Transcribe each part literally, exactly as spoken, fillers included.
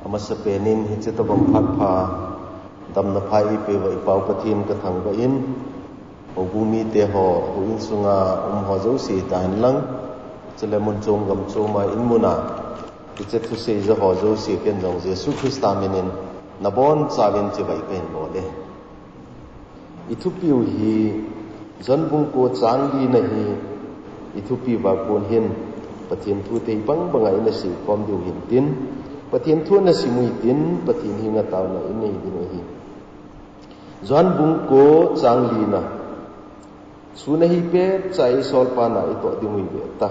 Amasapen in hiche tobang phat pha, damna pha eipeuva i Pau Pathen kathangvah in, houbung mite ho, houin sunga um ho jouse tahen lang, chule mun chom gam choma in muna hiche thusei ja ho jouse ken jong Jesu Christa minin nabonchauvin chibai kahin bol e. I thupiu hi John bung ko chang lina hi i thupiuva kon hin Pathen thu thei bang banga ina seikhom diu hintin, Pathen thu ina simu hitin, Pathen henga taona inei diu ahi. John bung ko chang lina. Sun ahi petchah a eisolpa na itoh diu ahi veta.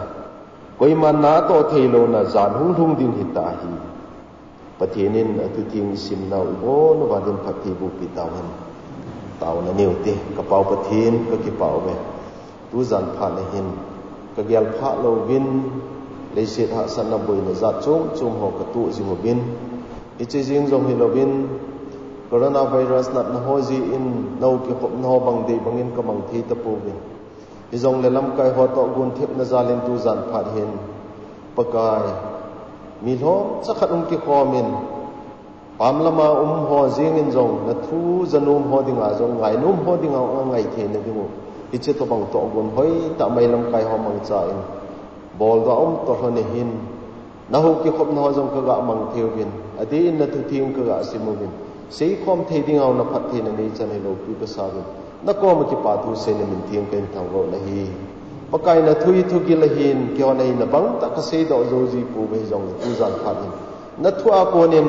Koiman na atoh theilouna jan hung lhung ding hitahi. Pathen in athutheng isimnau ibon uva din phatthei bohpi tauhen. Taona neute, ka Pau Pathen, kakipah uve. Tujan phat nahin, kagel phah louvin, leiset hahsatna boina jat chom chom ho katoh jing uvin, hiche jeng jong hilouvin, coronavirus natna ho jeh in, nao kikhopna ho bang dei bangin kamang thei tapouvin. Hijongle lamkai ho toh gonthepna jalin tujan phat hin, Pakai, mi lhomcha khat hung kikhomin, pam lama um ho jengin jong, nathu janom ho dinga jong, ngainom ho dinga angai theina diu, hiche tobang tohgon hoitah mai lamkai ho mangchan, boldoh a um toh lhon ahin, nao kikhopna ho jong kaga mang theiyuvin, adeh in nathutheng kaga simuvin, seikhom thei dinga naphattheina neichan hi loupi kasauvin, nakoma kipathu seina min theng kahin thangvah u ahi. Pakai, nathu hi thugil ahin, keihon ahina bangtah kaseidoh jou jipouve, hijongle tujan phat hin, nathu a konin,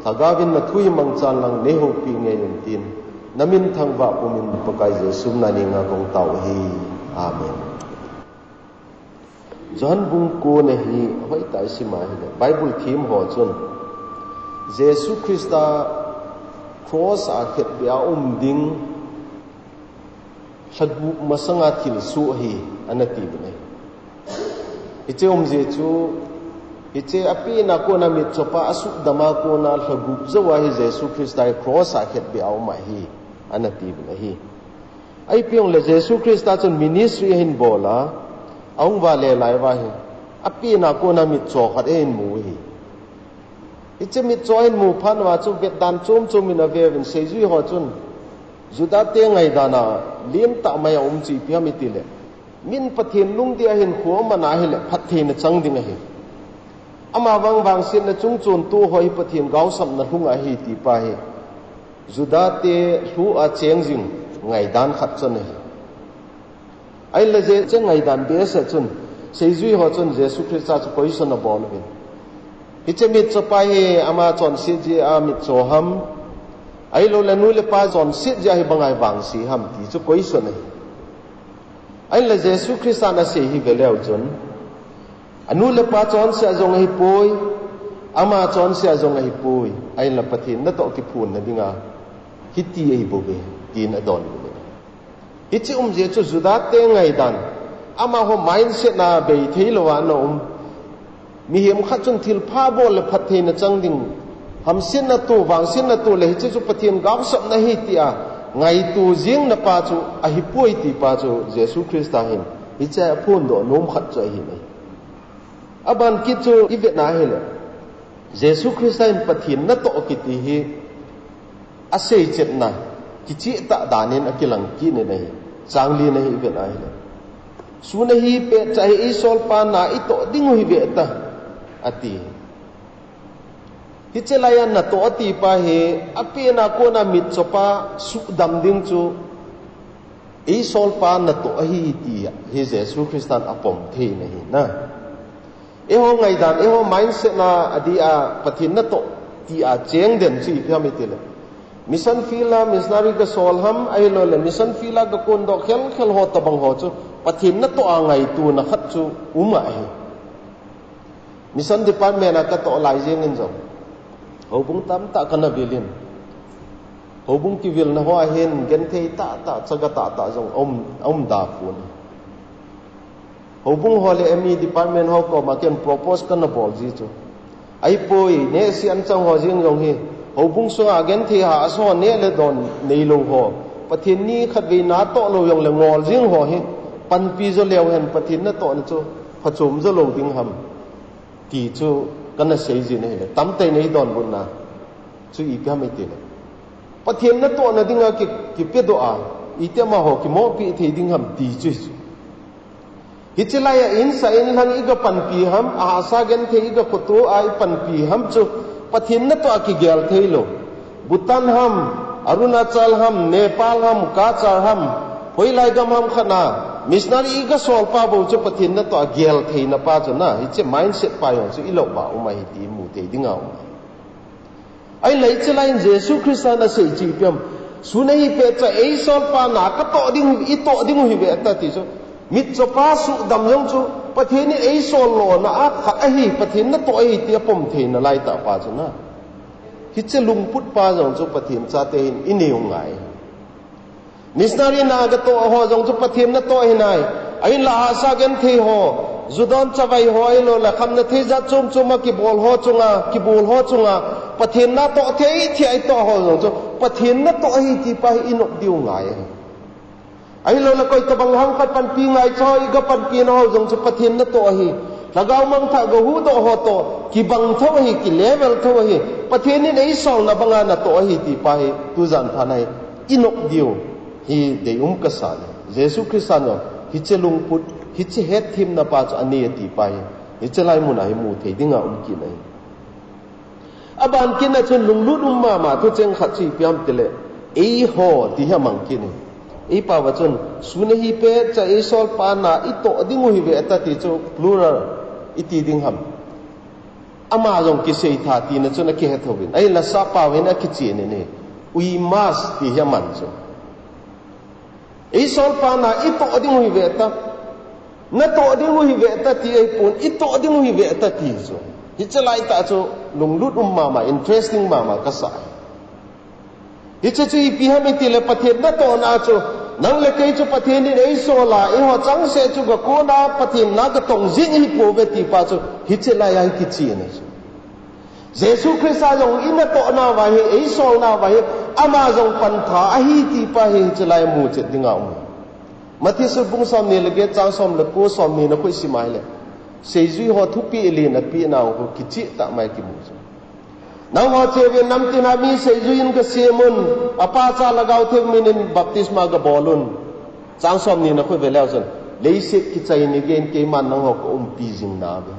lhagaovin nathu hi mangchan lang neihoupi ngei un tin, namin thangvah pumin Pakai Jesu mina kahung tao ahi. Amen. John bung ko na hi hoitah a isim ahile, Bible them ho chun, Jesu Christa cross a khetbeh a um ding lhagup masanga thilsoh ahi, anatiuvin ahi. Hiche umjeh chu, hiche apehna kona mitchopa asuhdam a kona lhagup jouva hi Jesu Christa hi cross a khetbeh a um ahi, anatiuvin ahi. Ahipeh jongle Jesu Christa chun ministry ahin bol a, ahung vale lai uva hi, apehna kona mitcho khat ahin mu ahi. Hiche mitcho ahin mu phat uva chu vetdan chom chom in aveuvin, seijui ho chun, Juda te ngaidan a lentah mai a um chu ipi ham itile, min Pathen lungdei a hinkho aman ahile phattheina chang ding ahi. Amavang vangsetna chungchon toh ho hi Pathen gaosapna lhung ahi tipa hi Juda te lhu a cheng jing ngaidan khat chu ahi. Ahinla hiche ngaidan behseh chun, seijui ho chun Jesu Christa chu question abol uvin, hiche mitchopa hi ama chonset jeh a mitcho ham, ahiloule nu le pa chonset jeh a hibanga vangse ham ti chu question ahi. Ahinla Jesu Christan asei hi veleu chun, anu le pa chonse a jong ahipoi, ama chonse a jong ahipoi, ahinla Pathen natoh kiphonna dinga hiti ahibouve, tin adonbut e. Hiche umjeh chu Juda te ngaidan, amaho mindset na beithei louva ana um. Mihem khat chun thilpha bol le phattheina chang ding, hamsetna toh, vangsetna toh le hiche chu Pathen gaosapna ahi tia ngaito jeng napa chu ahipoi tipa chu Jesu Christa hin hiche a aphondoh nom khat chu ahi. Aban kit chu ivet na ahile, Jesu Christa in Pathen natoh kiti hi aseichetna kichehtah danin akilang kit in ahi. Chang li na hi ivet na ahile, sun ahi petchah a eisolpa na itoh diu ahi veta, ati. Hiche laiya natoh atipa hi apehna kona mitchopa suhdam ding chu eisolpa natoh ahi tia hi Jesu Christan apom thei in ahi na. Eiho ngaidan, eiho mindset na adeh a Pathen natoh tia cheng den chu ipi ham itile, mission field a missionary gasol ham, ahiloule mission field a gakondoh khelkhel ho tobang ho chu Pathen natoh a ngaitona khat chu um ahi. Mission department a katoh lai jengin jong, houbung tamtah kana vil in, houbung kivilna hoa hin genthei tahtah, chaga tahtah jong aum, aum da pon. Houbung ho le M E department ho koma ken propose kana bol ji chu, ahipoi, nehse anchang ho jeng jong hi, houbung sunga genthei hahsa ho neh le don neilou ho, Pathen ni khatvei natoh lou jongle ngol jeng ho hi panpi jo leu hen, Pathen natohna chu phachom jo lou ding ham, ti chu Kana seijin ahile, tamtah in eidonbutna chu ipi ham itile, Pathen natohna dinga ki, kipedoh a, iti amaho kimopi thei ding ham ti chu hichu. Hiche laiya insa inlhang iga panpi ham, ahahsa genthei iga khoto a ipanpi ham chu Pathen natoh a kigel theilou. Bhutan ham, Arunachal ham, Nepal ham, Cachar ham, hoilai gam ham khat na missionary iga solpa bou chu Pathen natoh a gel theina pa chu na, hiche mindset pa jong chu ilouva um ahi ti imu thei dinga um ahi. Ahinla hiche laiyin Jesu Christa in asei chu ipi ham, sun ahipet cha eisolpa na katoh ding, itoh ding u hi ve ta ti chu. Mitchopa suhdam jong chu Pathen in eisol lona a khat ahi, Pathen natoh ahi ti apom theina laitah pa chu na, hiche lungput pa jong chu Pathen chate hin inei u ngai. Missionary na katoh ho jong chu Pathen natoh ahi nai. Ahinla ahahsa genthei ho, ju don chavai ho ahiloule khamna thei jat chom chom a kibol ho chunga, kibol ho chunga Pathen natoh thei thei a itoh ho jong chu Pathen natoh ahi ti pa hi inop diu ngai ahi. Ahiloule koitobang ham khat panpi ngaicha ho iga panpina ho jong chu Pathen natoh ahi. Lhagao mangthah ga huhdoh ho toh kibang thou ahi, ki level thou ahi. Pathen in eisolna banga natoh ahi ti pa hi tujan phat na hi inop diu hi deium kasa e. Jesu Christa in jong hiche lungput, hiche hetthemna pa chu anei ati pa hi hiche lai muna hi mu thei dinga um kit ahi. Aban kitna chun lunglut um mama thucheng khat chu ipi ham itile, eiho ti hi amang kit ahi. Eipao a chun sun ahipet cha eisolpa na itoh ding u hi ve ta ti chu plural iti ding ham. Ama jong kiseitha tina chun akihethouvin, ahinla sappao hin akichen in ahi. We must ti hi aman chu. Eisolpa na itoh ding u hi ve ta, natoh ding u hi ve ta ti ahipon, itoh ding u hi ve ta ti chu. Hiche laitah chu lunglut um mama, interesting mama kasa e. Hiche chu ipi ham itile Pathen natohna chu, nang le kei chu Pathen in eisol a, eiho changseh chu gakona Pathen na gatong jing ihipouve ti pa chu hiche laiya hi kichen ahi chu. Jesu Christa jong inatohnauva hi, eisolnauva hi, ama jong pantha ahi ti pa hi hiche lai muchet dinga um. Matthew sut bung somni le get chang som le ko, somni na khu isim a hile, seijui ho thupeh len apeh nau khu kichehtah mai kimu chu. Nangho cheuvin namtin a mi seijui in gasemun, apa, cha, Lhagao Theng min in baptisma gabol un. Chang somni na khu ive leu chun, leiset kichai ni geiyin keiman nangho kaumpi jing nauve.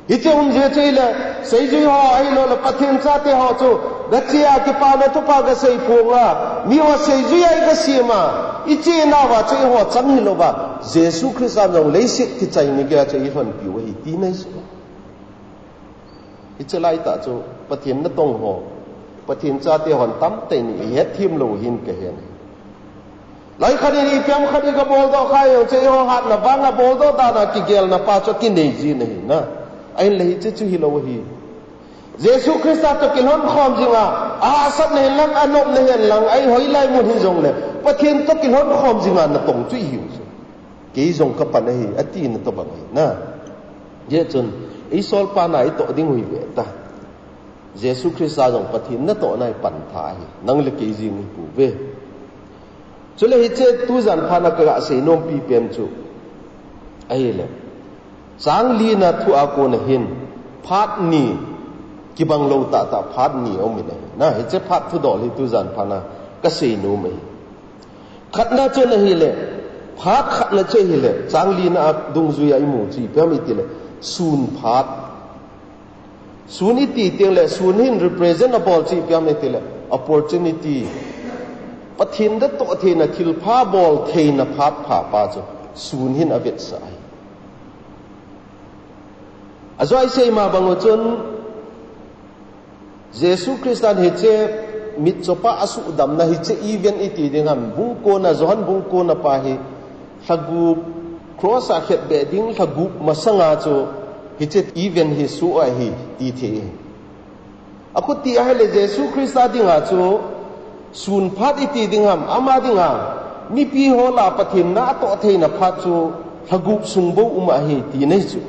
Hiche umjia chu ahile, seijui ho ahiloule Pathen chate ho chu, gache a kipana thupha gasei phonga, miho seijui a igasem a, ichenauva chu eiho chang hilouva, Jesu Christa jong leiset kichai ni geiya chu eilhonpiu ahi tina ahi chu. Hiche laitah chu Pathen natong ho, Pathen chate hon tamtah in ihetthem lou hin kahen ahi. Laikhat in ipi ham khat iga boldoh kha jong chu eiho hatna vanga boldoh dan a kigelna pa chu akinei jin ahi na. Ahinla hiche chu hilou ahi. Jesu Christa toh kilhonkhom jinga, ahahsatna henlang, anopna henlang, ahi hoilai mun hin jongle Pathen toh kilhonkhom jinga natong chu ihiu chu. Kei jong kapan ahi, atina tobang ahi na. Hijeh chun, eisolpa na itoh ding u hi ve ta. Jesu Christa jong Pathen natohna hi pantha ahi, nang le kei jeng hipouve. Chule hiche tujan phat na kaga seinompi pen chu ahile, chang li na thu a kona hin phat ni, kibang lou tahtah phat ni aumin ahi na. Hiche phat thudol hi tujan phat na kaseinom ahi. Khatna chun ahile, phat khatna chu ahile, chang li na a dungjuia imu chu ipi ham itile, sun phat. Sun iti tengle, sun hin represent abol chu ipi ham itile, opportunity. Pathen natoh theina, thilpha bol theina phat pha pa chu sun hin avetsah ahi. Ajo isei ma bang u chun, Jesu Christan hiche mitchopa asuhdamna hiche event iti ding ham, bung kona, Johan bung kona pa hi lhagup, cross a khetbeh ding lhagup masanga chu hiche event hi soh ahi ti thei ahi. Akhuti ahile Jesu Christa dinga chu sun phat iti ding ham, ama dinga mipi ho lah a Pathen natoh theina phat chu lhagup sung bou um ahi tina ahi chu.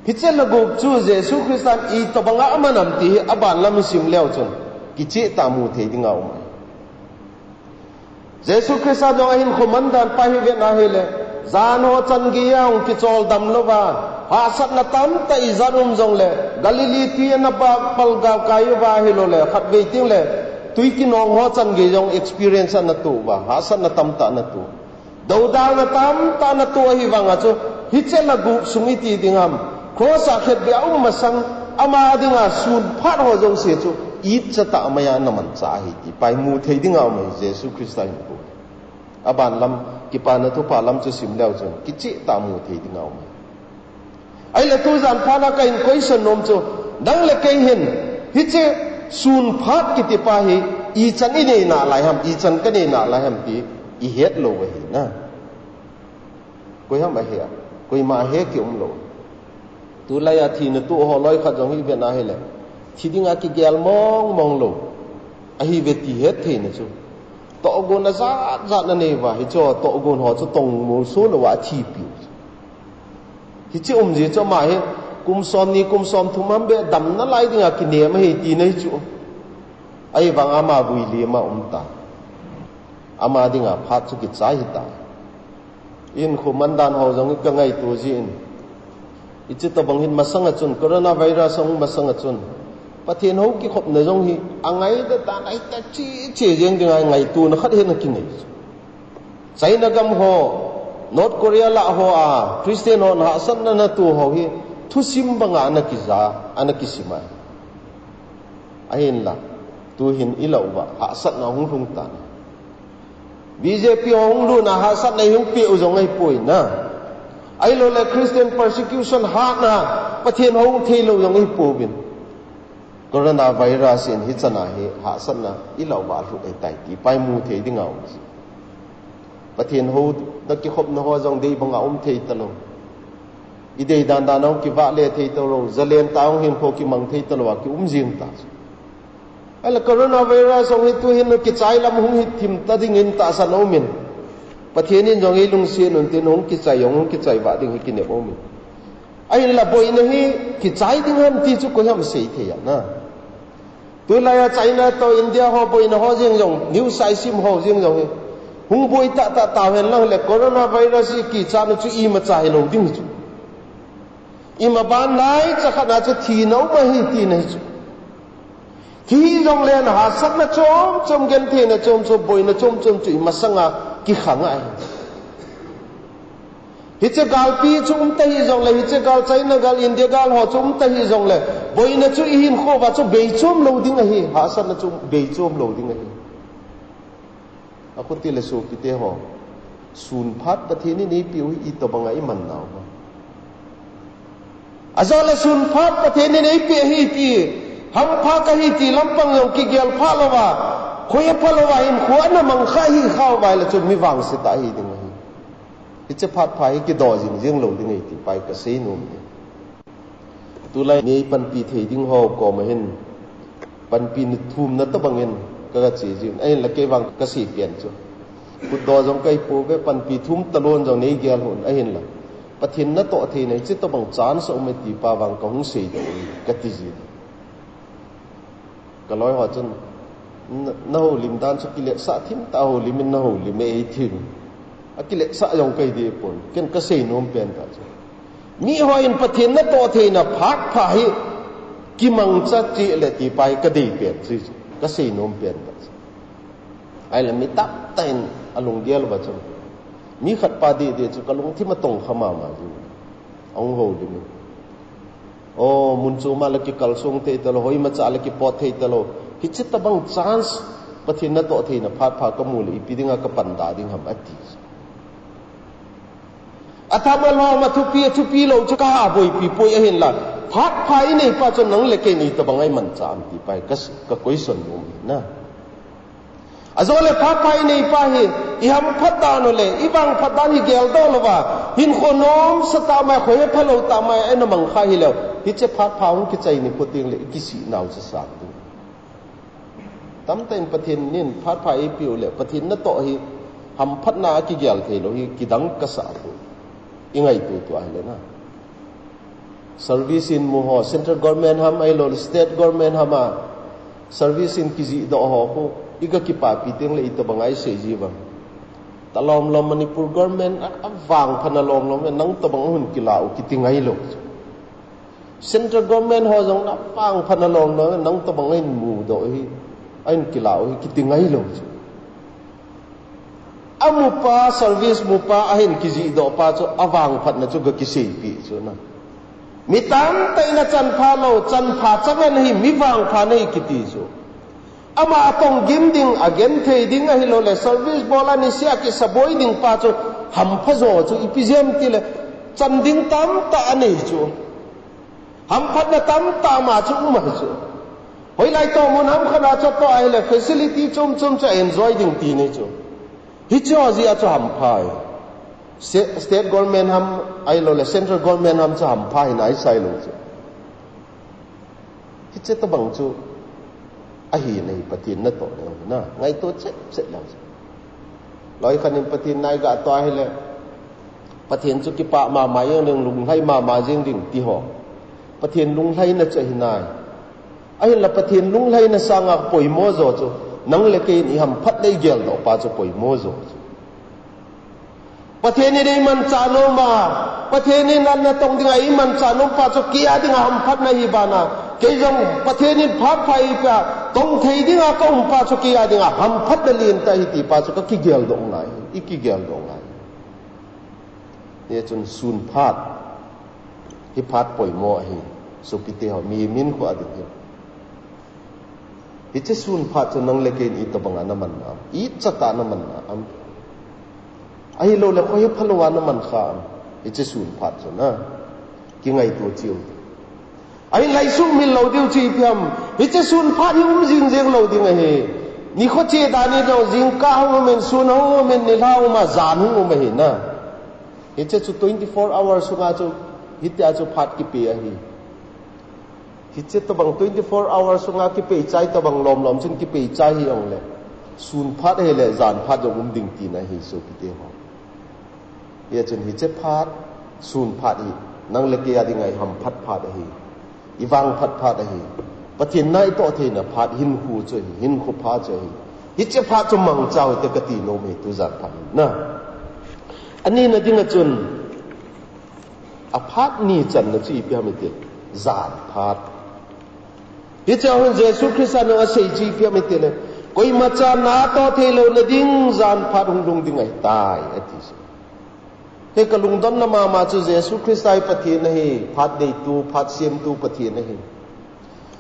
Hiche lhagup chu Jesu Christan itobanga aman ham ti hi aban lam isim leu chun kichehtah mu thei dinga um ahi. Jesu Christa jong ahinkho mandan pa hi vetna hile, jan ho chan geiya hung kicholdam louva, Hahsatna tamtah ijat um jongle, Galilee twi ana pal galkai uva ahilou le, khatvei tengle, twi kinong ho chan gei jong experience ana to uva, hahsatna tamtah ana to. Dodalna tamtah ana to ahi vanga chu, hiche la gup sung iti ding ham, cross a khetbeh a um masang, ama dinga sun phat ho jouse chu, itcha tah maiya ana manchah ahi ti, pai mu thei dinga um ahi Jesu Christa hin pu. Aban lam, kipana thupha lam chu sim leu chun, kicheh tah mu thei dinga um ahi. Ahile tujan phat a ka hin question nom chu, nang le kei hin, hiche sun phat kiti pa hi, ichan i nei nalai ham, ichan ka nei nalai ham ti, i het lou ahi na. Koi ham ahe a, koima ahe ki um lou. Tulai a thina to ho loi khat jong hi vet na hile, thi dinga kigel mong mong lou. Ahi ve ti het thei na chu. Tohgon a jat jat na nei uva, hiche tohgon ho chu tong molso lou a thi piu. Hiche um ji chu ama hi, kum som ni, kum som thum ham beh dam nalai dinga kinem ahi ti na hi chu. Ahivang ama vui lim a um ta. Ama dinga phat chu kichai hita. Hinkho mandan ho jong ka ngaito jin. Hiche tobang hin masanga chun, coronavirus hung masanga chun, Pathen hou kikhopna jong hi, angaida dan ahi ta chi chi jeng dinga ngaitona khat hin akinei. China gam ho, North Korea lah ho a, Christian hon hahsatna ana to ho hi, thusim banga ana kija, ana kisim a. Ahinla, tuhin i lah uva, hahsatna hung lhung tan. B J P hung lhun a hahsatna hung peh u jong ahipoi na. Ahilou le Christian persecution hatna, Pathen hou thei lou jong ahipouvin. Coronavirus in hichan a hi hahsatna i lah uva lhut ahitai ti, pai mu thei dinga um ji. Pathen hou na kikhopna ho jong dei banga um thei talou. I dei dan dan a hung kivah le thei talou, zalen tah a hung hinkho kimang thei talou a ki um jing ta. Ahile coronavirus hung hi tuhin kichai lam hung hi thim ta dingin tahsan aumin. Pathen in jong ei lungset un tin hung kichai jong hung kichai vah ding hi kinep aumin. Ahinla boina hi kichai ding ham ti chu koi ham sei thei a na. Tulai a China toh India ho boina ho jeng jong, news a i sim ho jeng jong hi. Hung boi tah tah tau hen lang le coronavirus i kichatna chu imacha hilou ding chu. Ima ban lai cha khat na chu thina um ahi tina hi chu. Thi jongle na hahsatna chom chom, gentheina chom chom, boina chom chom chu i masanga kikhang ahi. Hiche galpi chu um ta hi jongle, hiche gal China gal, India gal ho chu um ta hi jongle, boina chu i hinkho uva chu bei chom lou ding ahi, hahsatna chu bei chom lou ding ahi. Akhuti le sopite ho, sun phat Pathen in eipeh u hi itobanga i man nau ham. Ajole sun phat Pathen in eipeh ahi ti, hampha kahi ti lampang jong kigel pha louva, khoi apha louva hinkho ana mang kha hi khau vai le chu mi vangse tah hi ding ahi. Hiche phat pha hi kidoh jing jing lou ding ahi ti pai kasei nom e. Tulai mi panpi thei ding ho koma hin panpi ni thum na tobang in ka, ka che jin. Ahinla kei vang kasei pen chu, khutdoh jong kahi pouve, panpi thum talon jong nei gel hon, ahinla Pathen natoh theina hiche tobang chance aum e ti pa vang kahung seidoh e, kati jin. Ka loi ho chun, na, na houlim dan chu kiletsah thim tah, houlim in na houlim e, eitin. Akiletsah jong kahi deh pon. Ken kasei nom pen tah chu, mi hon Pathen natoh theina phat pha hi kimangcha cheh le ti pa hi kadei pen chu, kasei nom pen tah chu. Ahile mi tamtah in alunggel uva chu, mi khat pa deh deh chu kalungthim atong kha mama jin. Ahung houlim in. O, mun chom a le kikalsong thei talou, hoi macha le kipot thei talou. Hiche tobang chance, Pathen natoh theina phat pha kamu le, ipi dinga kapan da ding ham ati. Atham alhom, athupi, athupi lou chu kaha boipi poi ahinla, phat pha inei pa chu nang le kei in itobang a imancha ham ti pa hi ka, ka question nom e na. Ajole phat pha inei pa hi, i hamphat dan u le, i vangphat dan hi geldoh louva, hinkho nomsa tah mai, khoi hepha lou tah mai, ana mang kha hileu, hiche phat pha hung kichai nikho teng le, i kisih nau chu sang ding. Tamtah in Pathen in phat pha eipeh u le, Pathen natoh hi, hamphatna a kigel thei lou hi, kidang kasah poi. I ngaito tua hile na. Service in mu ho, central government ham ahilou le state government ham a, service in kijihdoh ho khu, i ka kipapi teng le itobang a i sei ji vang. Talom lom Manipur government a, avangphat na lom lom, nang tobang a hung kila u kiti ngailou. Central government ho jong na vangphat na lom lom, nang tobang ahin mudoh hi, ahin kilah u hi, kiti ngailou chu. Amupa, service mupa ahin kijihdoh pa chu, avangphatna chu ga kiseipeh chu na. Mi tamtah in achanpha lou, chanpha chang ahi, mi vangpha nahi kiti chu. Ama atong gim ding, agenthei ding ahilouleh, service bol a nisea kisaboi ding pa chu, hampha jo chu, ipi jeh ham tile, chan ding tamtah anei chu. Hamphatna tamtah ama chu um ahi chu. Hoilai toh mun ham khat a chu atoh ahile, facility chom chom chu enjoy ding ti nei chu. Hiche ho jeh a chu hampha ahi. Se-, state government ham ahilouleh, central government ham chu hampha hi naisai lou chu. Hiche tobang chu ahi nahi, Pathen natoh leu hi na, ngaito chet chet leu chu. Loi khat in Pathen na iga toh ahile, Pathen chu kipah mama jeng ding, lunglhai mama jeng ding ti ho. Pathen lunglhaina chu ahi nai. Ahinla Pathen lunglhaina sanga poimo jo chu, nang le kei in ihamphat le igeldoh pa chu poimo jo chu. Pathen in eimanchah nom a, Pathen in natong dinga eimanchah nom pa chu kei a dinga hamphatna ahi bana, kei jong Pathen in phat pha eipea, tong thei dinga kaum pa chu kei a dinga hamphatna lentah ahi ti pa chu kakigeldoh ngai, ikigeldoh ngai. Hichun sun phat hi phat poimo ahi, sopite ho, mihem hinkho a ding hi. Hiche sun phat chu nang le kei in itobanga naman na ham, ichatah naman na ham? Ahilouleh koi hephalou a naman kha ham? Hiche sun phat chu na, kingaito cheh u. Ahinla isuhmil lou diu chu ipi ham, hiche sun phat hi um jing jeng lou ding ahi. Nikho che dan in jong jingkah hung um in, sun hung um in, nilhah um a, jan hung um ahi na. Hiche chu twenty four hours sunga chu, hitia chu phat kipe ahi. Hiche tobang twenty four hours sunga kipeichai tobang lom lom chun kipeichai hijongle, sun phat ahile jan phat jong um ding tina ahi, sopite ho. Hichun hiche phat, sun phat hi, nang le kei a dinga ihamphat phat ahi, ivangphat phat ahi. Pathen na itoh theina phat hinkho chu ahi, hinkho phat chu ahi. Hiche phat chu mangcha u hite kati nom e tujan phat hin na. Anina dinga chun, aphat ni channa chu ipi ham itile, jan phat. Hiche a hin Jesu Christa in asei chu ipi ham itile, koimacha natoh theilouna ding jan phat hung lhung ding ahitai, ati chu. Hei kalungdonna mama chu Jesu Christa hi Pathen ahi, phat neitu, phat semtu Pathen ahi.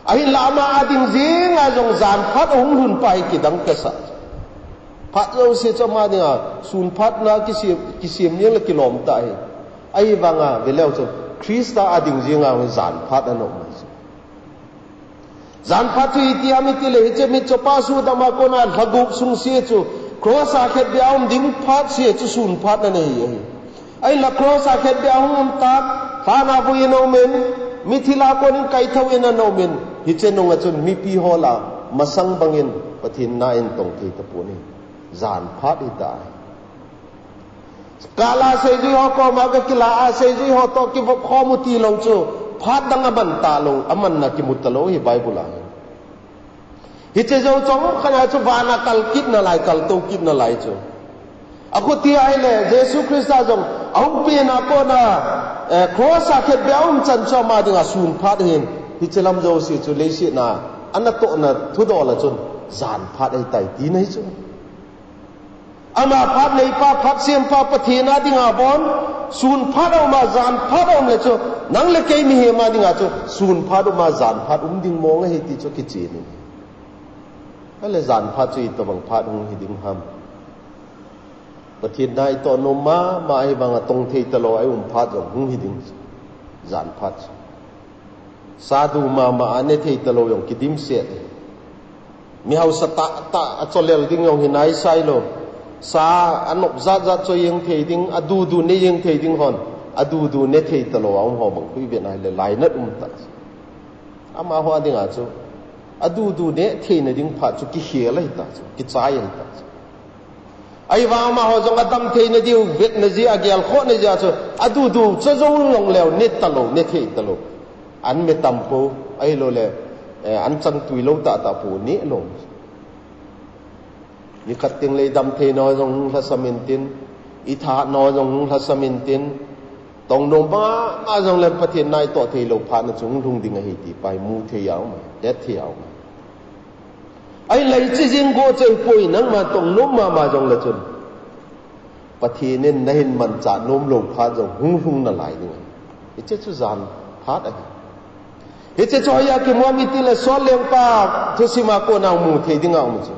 Ahinla ama a ding jenga jong jan phat ahung lhun pa hi kidang kasah. Phat jouse chu ama dinga sun phat na kisem, kisem jeng le kilom tah ahi. Ahivanga veleu chun Christa a ding jenga jong jan phat ana um ahi chu. Jan phat chu iti ham itile, hiche mitchopa sudam a kona lha gup sung sea chu, cross a khetbeh a um ding phat sea chu sun phat ana nei ahi. Ahinla cross a khetbeh a hung um tan, lhan a vui in ana um in, mithil a konin kaithou in ana um in, hiche nunga chun mipi ho lah a masang bangin Pathen na in tong thei tapon ahi. Jan phat hita ahi. Kala seijui ho koma ga kila a, seijui ho toh kivop khom u tilou chu, phat dang aman talou, amanna kimu talou ahi Bible a hin. Hiche jou chomkhat a chu vana kal kit nalai, kaltou kit nalai chu. Akhuti ahile, Jesu Christa jong, ahung pen a kona, eh, cross a khetbeh a um chan chu ama dinga sun phat ahin, hiche lam jouse chu leiset a, anatohna thudol a chun, jan phat ahitai tina ahi chu. Ama phat neipa, phat sempa Pathen a dinga bon, sun phat a um a, jan phat a um le chu, nang le kei mihem a dinga chu, sun phat um a, jan phat um ding mong ahi ti chu kichen in. Ahile jan phat chu itobang phat hung hi ding ham? Pathen na itoh nom mama ahivanga tong thei talou a i um phat jong hung hi ding chu. Jan phat chu. Sa du mama a ne thei talou jong kidimset. Mi hausa tah tah a cholel ding jong hi naisai lou. Sa anop jat jat cho jeng thei ding, adudu ne jeng thei ding hon, adudu ne thei talou a um ho bang khu ivet na hile lainat um tah. Amaho a dinga chu, adudu ne theina ding phat chu kikhel ahi tah chu, kichai ahi tah chu. Ahivang amaho jong adam theina diu, vetna jeh a, gelkhohna jeh a chu, adudu cha jou long leu, ne talou, ne thei talou. An me tam pou, ahilouleh, eh, an changtui lou tah tah pou, ne lou. Nikhat teng le i dam theina jong hung lhasam intin, i thahatna jong hung lhasam intin, Tongnom mama jongle Pathen na itoh theilou phat na chu hung lhung ding ahi ti pa hi mu thei a um, det thei a um. Ahinla hiche jing go chu ahipoi, nangma tongnom mama jongle chun Pathen in nahin manchah nomlou phat jong hung lhung nalai ding ahi. Hiche chu jan phat ahi. Hiche chu hoiya kimu ham itile Saul lengpa thusim a kona mu thei ding a um chu.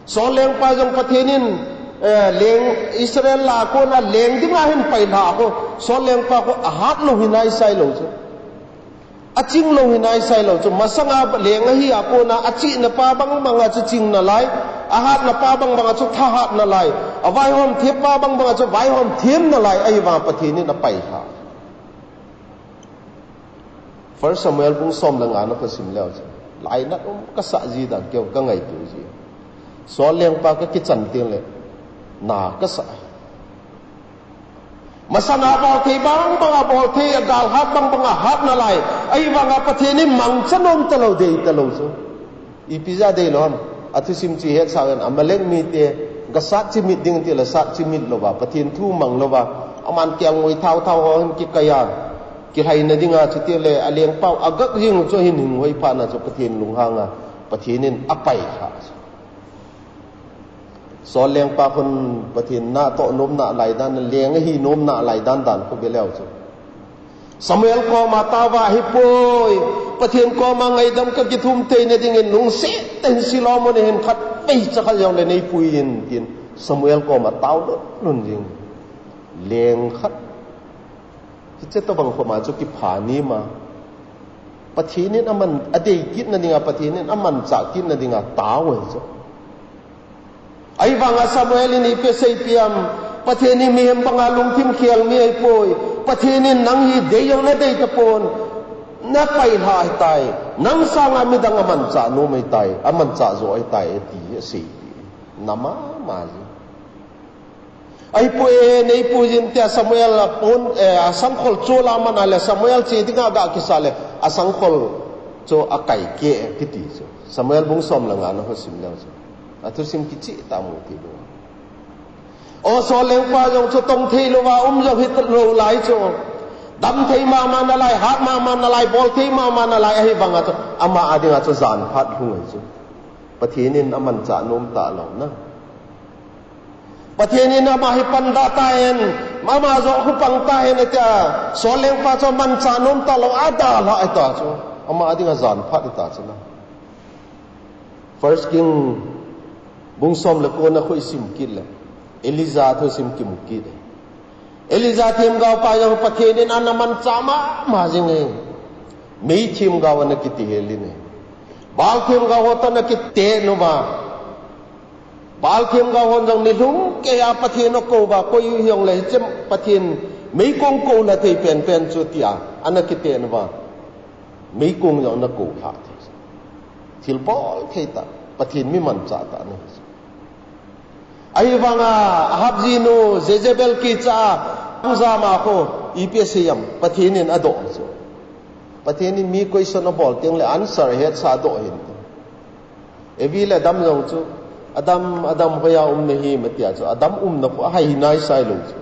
Saul lengpa jong Pathen in, eh, leng Israel lah a kona leng dinga ahin pailhah khu, Saul lengpa khu ahat lou hi naisai lou chu. Aching lou hi naisai lou chu. Masanga leng ahi a kona achihna pa bangbanga chu ching nalai, ahatna pa bangbanga chu thahat nalai, avaihom them pa bangbanga chu vaihom them nalai, ahivanga Pathen in apailhah. First Samuel bung som le nga na kho sim leu chu, lainat um kasah ji dan keiho kangaito ji. Saul lengpa kakichan tengle na kasah. Masanga bol thei bangbanga bol thei, agalhat bangbanga hat nalai, ahivanga Pathen in mangcha nom talou, dei talou chu. Ipi jeh a deilou ham? Athusim chu ihet sah uvin, Amalek mite gasat chimit ding tile sat chimit louva, Pathen thu mang louva, aman kelngoi thao thao ho hin kikai a, kilhaina dinga chutile alengpau agah jing u chu ahin hing hoi phat na chu Pathen lunghanga Pathen in apailhah chu. Saul lengpa khun Pathen na atoh nom nalai dan, leng ahi nom nalai dan dan khu ve leu chu. Samuel koma taova ahipoi, Pathen koma ngaidam kakithum theina dingin lungset tah in Shiloh mun a hin khatvei chakhat jongle neipui in tin Samuel koma tao lhun lhun jing. Leng khat. Hiche tobang khoma chu kipha ni ma. Pathen in aman, adei kitna dinga, Pathen in amanchah kitna dinga tao ahi chu. Ahivanga Samuel in ipi aseipi ham? Pathen hi mihem banga lungthim khel mi ahipoi. Pathen in nang hi dei jong nadei tapon. Napailhah ahitai. Nang sanga midang amanchah nom ahitai. Amanchah joh ahitai, ati aseipi. Na mama ji. Ahipoi, neipui jin tia Samuel apon, eh, asangkhol chu la man a le Samuel che dinga aga kisah le asangkhol chu akai keh kiti chu. Samuel bung som le nga na kho sim leu chu. Athusim kicheh tah mu thei lou. O Saul lengpa jong chu tong thei louva um jong hilou lai chu. Dam thei mama nalai, hat mama nalai, bol thei mama nalai, ahivanga chu ama a dinga chu jan phat lhung ahi chu. Pathen in amanchah nom talou na. Pathen in ama hi pan da tahen, ama joh khu pang tahen atia, Saul lengpa chu amanchah nom talou, adalhah ahi ta chu. Ama a dinga jan phat ahi ta chu na. First King bung som le ko na khu isim kit le, Elijah thusim kimu kit le. Elijah themgao pa jong Pathen in ana manchah mama jing e. Mei themgao ana kitihel in e. Baal themgao ho toh ana kiteh uva. Baal themgao hon jong nilhum keiya Pathen akou uva, koi u hijongle hiche Pathen meikong kou lha thei penpen chu tia ana kiteh uva. Meikong jong ana kou lha thei. Thil bol thei tah, Pathen mi manchah tah ana hi. Ahivanga Ahab jinu Jezebel kicha a, jama khu ipi asei ham, Pathen in adoh chu. Pathen in mi question abol tengle answer hetsah adoh hin. Evi le Adam jong chu, Adam, Adam, hoiya um nahim atia chu, Adam umna khu ahai naisai lou chu.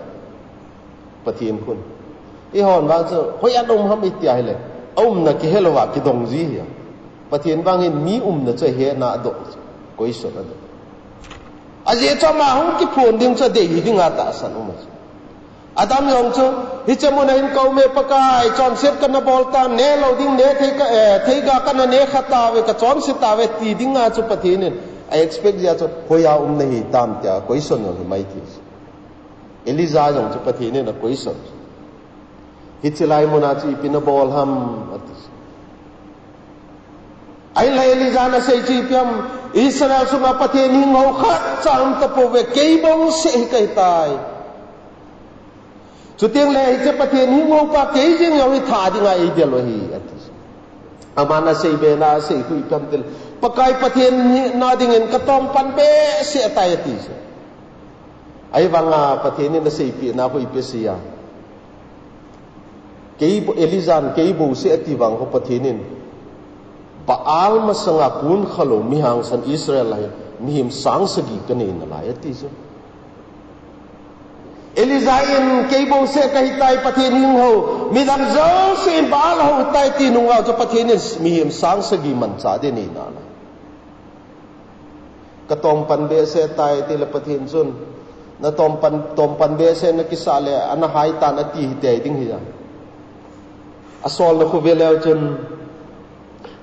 Pathen khun. Eihon vang chu, hoiya um ham iti ahile, aumna kihe louva kidong ji hi. Pathen vang hin mi umna chu ahetna adoh chu. Question adoh. Ajeh chu ama hung kiphon ding chu adei hi dinga tahsan um ahi chu. Adam jong chu, hiche mun a hin ka um e Pakai, chonset kana bol tan, ne lou ding, ne thei ka, eh, theiga kana ne kha tauve, ka chonse tauve, ti dinga chu Pathen in a expect jeh a chu, hoiya um nahi tam tia question jong hi mai thei. Elijah jong chu Pathen in a question. Hiche lai mun a chu ipi nabol ham, ati. Ahinla Elijah in asei chu ipi ham, Israel sunga Pathen hing ho khat cha um tapouve, kei bouseh hi kahi tai. Chuteng le hiche Pathen hing ho pa kei jeng jong hi tha dinga eidel u ahi, ati. Aman asei be na, asei khu ipi ham itile, Pakai Pathen hina dingin katom pan behseh tai, ati chu. Ahivanga Pathen in aseipeh na khu ipi asei a. Kei bo-, Elijah in kei bouseh ati vang khu Pathen in, Baal masanga kon khalou mi hangsan Israel a hin mihem sang sagi kanei nalai, ati chu. Elijah in kei bouseh kahitai, Pathen hing hou, midang jousen Baal hou tai ti nungah chu Pathen in mihem sang sagi manchah ding anei nalai. Ka tongpan behseh tai tile Pathen chun, na tongpan, tongpan behseh na kisah le, ana hai tan ati hitei ding hi a. Asolna khu veleu chun,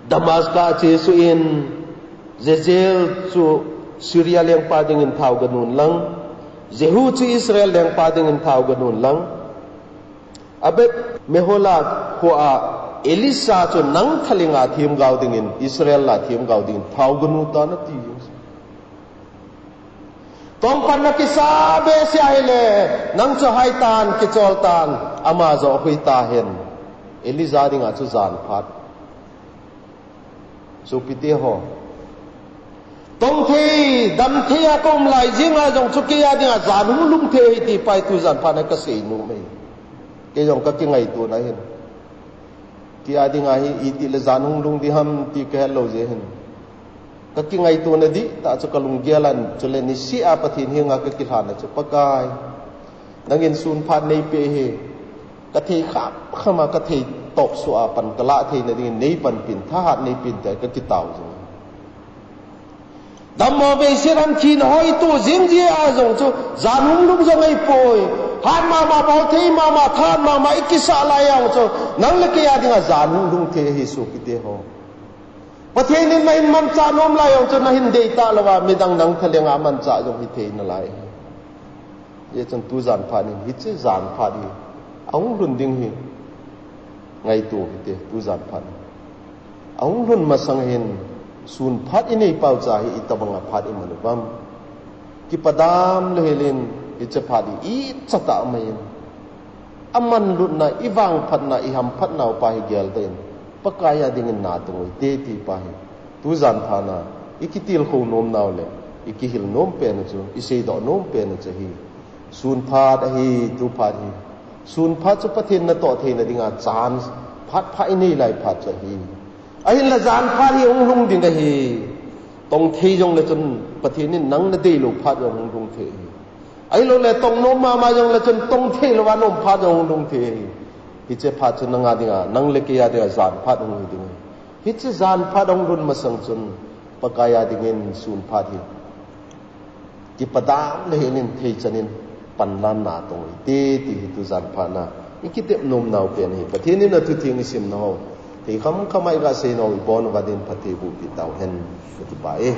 Damascus a chesuh in, Jezreel chu Syria lengpa dingin thao ganun lang, Jehu chu Israel lengpa dingin thao ganun lang, Abed Mehola khua Elisha chu nang thalinga themgao dingin, Israel a themgao dingin thao ganu tan ati. Tongpan na kisah behseh ahile, nang chu hai tan, kichol tan, ama joh hui tahen. Elijah dinga chu jan phat. Sopite ho, tong thei, dam thei a ka um lai jing a jong chu kei a dinga jan hung lhung thei ahi ti pa hi tujan phat na kasei nom e. Kei jong ka kingaito na hin. Kei a dinga hi itile jan hung lhung ding ham ti kahet lou jeh hin. Ka kingaito na dihtah chu ka lunggel a chule niseh a Pathen henga ka kilhan a chu, Pakai, nangin sun phat neipeh hi, ka thei kham kham a, ka thei topsuh a pan ka lah theina dingin neipanpin, thahat neipin tia ka kitao jing. Dammo behseh ham, thina hoito jing jeh a jong chu jan hung lhung jong ahipoi. Hat mama, bol thei mama, thahat mama i kisah lai a jong chu nang le kei a dinga jan hung lhung thei ahi sopite ho. Pathen in nahin manchah nom lai jong chu nahin deitah louva midang nang thalinga manchah jong hithei nalai. Hijeh chun tujan phat in hiche jan phat hi ahung lhun ding hi ngaito hite, tujan phat in. Ahung lhun masang hin sun phat inei pau cha hi itobanga phat iman uvem? Kipa dam lou helin hiche phat hi ichatah mai in, amanlutna, ivangphatna, ihamphatnau pa hi geldoh in, Pakai a dingin natong uhite ti pa hi tujan phat na ikitilkhou nomnau le ikihil nom pen u chu, iseidoh nom pen u chu ahi. Sun phat ahi, tu phat hi. Sun phat chu Pathen natoh theina dinga chance phat pha inei lai phat chu ahi. Ahinla jan phat hi hung lhung ding ahi. Tong thei jongle chun Pathen in nang nadeilou phat jong hung lhung thei ahi. Ahiloule tong nom mama jongle chun tong thei louva nom phat jong hung lhung thei ahi. Hiche phat chu nanga dinga, nang le kei a dinga jan phat hung hi ding ahi. Hiche jan phat ahung lhun masang chun Pakai a dingin sun phat hi kipa dam lou helin thei chan in panlan natong uhite ti hi tujan phat na ikitep nomnau pen ahi. Pathen in athutheng isimna ho thei kham kham a iga seinau ibon uva din phatthei bohpi tauhen, kakipah e.